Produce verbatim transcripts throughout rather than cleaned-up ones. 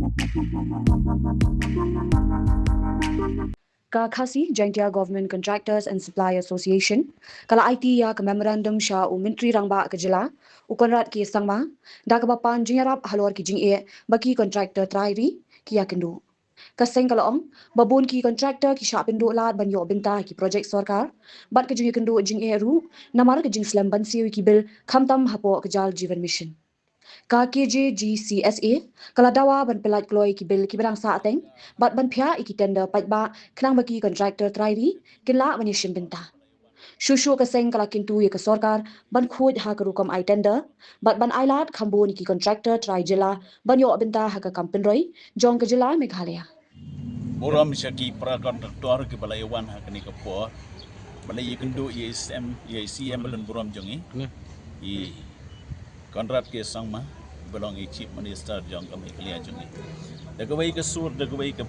Ka Khasi Jaintia Government Contractors and Supplier Association ka la aiti ïa ka memorandum sha u Myntri Rangbah ka jylla, u Conrad K Sangma, da kaba pan jingïarap halor ki jingeh ba ki contractor trai ri ki ïakynduh. Ka seng ka la ong ba bun ki contractor ki shah pynduh lad ban ïoh bynta ki project sorkar bad ka jingïakynduh jingeh ruh namar ka jingslem ban siew ïa ki bill, khamtam hapoh ka Jal Jeevan Mission. Ka K J G C S A ka la dawa ban pyllait kloi ki bill kiba dang sahteng bad ban phiah ïa ki tender paidbah khnang ba ki contractor trai ri kin lah ban ïashim bynta. Shuh shuh ka seng ka la kyntu ïa ka sorkar ban khuid ha ka rukom ai tender bad ban ai lad kham bun ïa ki contractor trai jylla ban ïoh bynta ha ka kam pynroi jong ka jylla Meghalaya. Burom sha ki para contractor kiba la ïawan ha kane ka por, ba la ïakynduh ïa i C M, ïa i C M ba don burom jong i, i Conrad K Sangma, ba long i Chief Minister jong ka Meghalaya jong i. Da kawei ka sur, da kawei ka,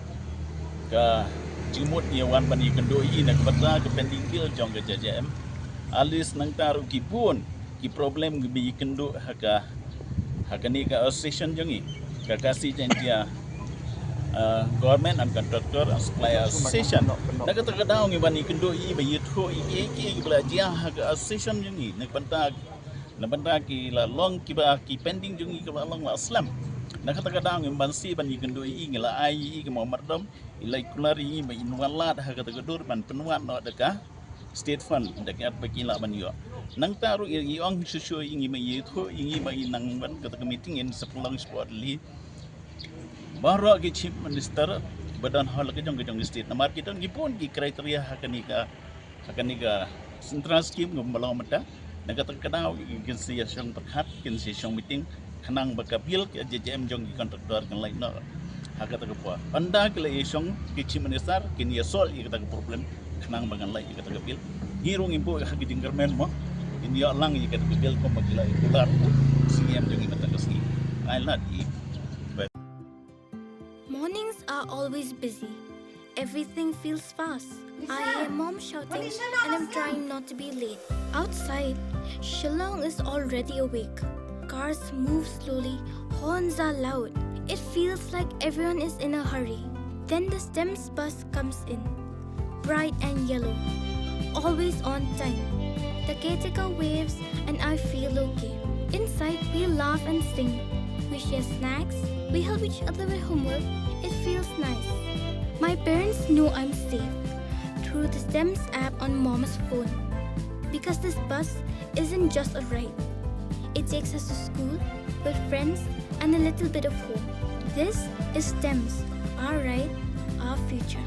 ka jingmut ïawan ban ïakynduh ïa i na ka bynta ka pending bill jong ka J J M. At least nangta ruh ki bun ki problem kiba ïakynduh ha ka, ha kane ka association jong i, ka Khasi Jaintia, uh, Government and Contractor and Supplier Association. Na kata ka daw ngi ban ïakynduh ïa i ba ïathuh ïa kiei kiei kiba la jia ha ka association jong i, na ka bynta, na bynta ki la long kiba, ki pending jong i kiba la long la slem. Na kata ka daw ngi ban sdang ban ïakynduh ïa i, ngi la ai ïa i ka mawmardom, i la kular ïa i ba in wan lad ha kata ka dur ban pynwad noh da ka State Fund, da ka ïa ba ki lah ban ïoh. Nangta ruh i, i ong shuh shuh ïa ngi ba, ïathuh ïa ngi ba, i nang wan kata ka meeting in sa pynlong shapoh Delhi. Baroh ki Chief Minister ba don ha la ka jong ka jong ka state, namar ki don ki bun ki criteria ha kane ka, ha kane ka central scheme kaba long mynta. Na kata ka daw kin sa ïashong pyrkhat, kin sa ïashong meeting, khnang ba ka bill ka J J M jong ki contractor kan lait noh ha kata ka por. Ynda ki la ïashong ki Chief Minister, kin ïa solve ïa kata ka problem, khnang ba kan lait ïa kata ka bill. Ngi ruh ngim buh ha ka jingkyrmen mo, kin ïoh lang ïa kata ka bill kumba ki la ïa kular C M jong ngi mynta ka sngi. Ai lad ïa i. Mornings are always busy. Everything feels fast. I hear mom shouting and I'm trying not to be late. Outside, Shillong is already awake. Cars move slowly, horns are loud. It feels like everyone is in a hurry. Then the STEMS bus comes in. Bright and yellow. Always on time. The caretaker waves and I feel okay. Inside, we laugh and sing. We share snacks. We help each other with homework. It feels nice. My parents know I'm safe through the STEMS app on mom's phone. Because this bus isn't just a ride. It takes us to school, with friends, and a little bit of home. This is STEMS, our ride, our future.